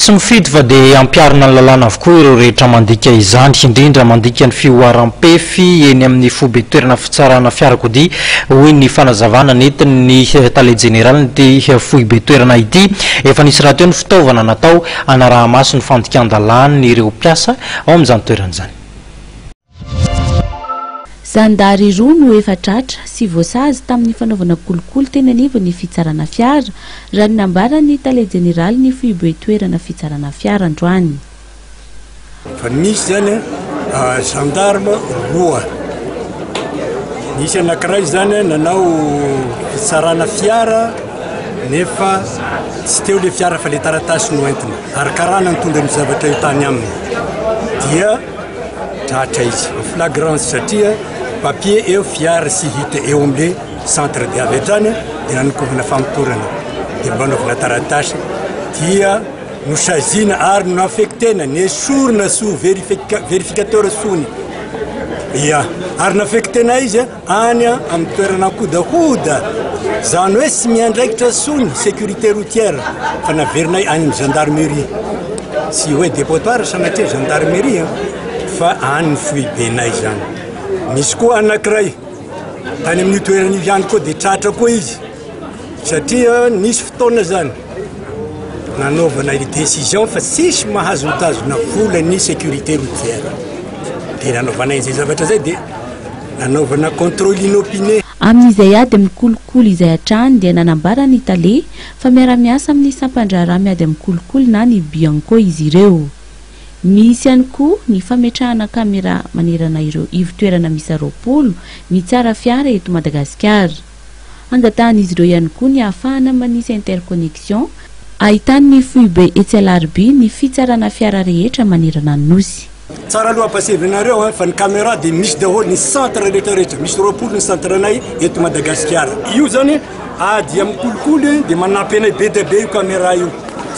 Tsy mifidy fa dia ampiharina ny lalàna avokoa ireo rehetra mandika izany, indrindra mandika ny fihoaram-pefy eny amin'ny foibe toerana fitsarana fiarakodia, hoy ny fanazavana nentin'ny tale jeneralin'ity foibe toerana ity. Efa nisy rahateo ny fitaovana natao hanaraha-maso ny fandikan-dalàn'ireo mpiasa ao amin'izany toerana izany. Zandary roa no efa tratra sy voasazy tamin'ny fanaovana kolikoly teny anivon'ny fitsarana fiara, raha ny nambaran'ny tale jeneralin'ny foibe toerana fitsarana fiara androany. Fa nisy zany gendarme roa, nisy anankiray zany nanao fitsarana fiara nefa tsy teo le fiara fa le taratasy no entina ary karana nitondra ny zavatra io tany aminy dia Tratra izy en flagrance satria papier eo fiara sy hita eo amle centre de avy hatrany dia nanokovana famotorana dia mba anaovana taratasy dia nosaziana ary noaffectena nesorina sous verificateur sony ia ary naffectena izy Any amin'ny toerana kodakoda, izany hoe tsy miandraikitra intsony sécurité routière fa naverinay any amin'ny gendarmerie. Tsy hoe dépotoir sanatria gendarmerie fa any ny foibenay izany. Nisy koa anankiray tany amin'io toerana io ihany koa dia tratra koa izy satria nisy fotoana izany nanaovana ilay décision fa tsisy mahazo mitazona vola ny sécurité routière. Dia nanaovanay an'izay zavatra izay dia Nanaovana contrôle inopiné. Amin'izay ady amin'ny kolikoly izay hatrany dia nanambara ny tale fa miara-miasa amin'ny sampan-draharaha miady amin'ny kolikoly na ny Bianco izy ireo. Misy ihany koa ny fametrahana camera manerana ireo ivon-toerana miisa 20 mitsara fiara eto Madagasikara. Angatahan'izy ireo ihany koa ny hahafahana manisy interconnexion ahitany ny foibe etsy Alarobia ny fitsarana fiara rehetra manerana ny Nosy. Tsara aloha ampasevinareo an, fa ny camera dia misy daholo ny centre rehetra rehetra, misy 20 ny centre anay eto Madagasikara. Io zany ady amin'ny kolikoly dia manampy anay be dia be io camera io,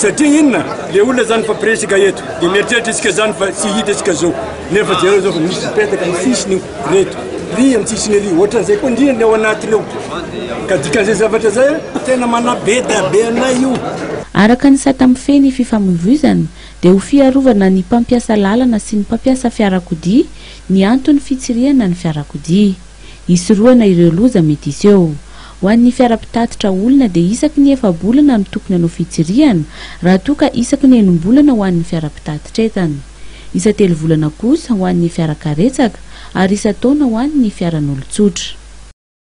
satria inona, le olona zany mifampiresaka eto dia mieritreritra isika zany fa tsy hita isika zao, nefa jereo zao fa misy mipetaka amin'ny sisiny io reto, ry amin'ny sisiny ery, ohatran'izay koa indrindra ny ao anatiny ao, ka dikan'izay zavatra zay tena manampy be dia be anay io. Araka ny sata mifehy ny fifamoivoizana dia ho fiarovana ny mpampiasa lalana sy ny mpampiasa fiarakodia ny anton'ny fitsirihana ny fiarakodia. Hisorohana ireo loza mety hiseho. Ho an'ny fiara mpitatitra olona dia isaky ny efa-bolana no tokony hanao fitsirihana, raha toa ka isaky ny enim-bolana ho an'ny fiara mpitatitra entana. Isa-telo volana kosa ho an'ny fiara karetsaka ary isan-taona ho an'ny fiaran'olon-tsotra.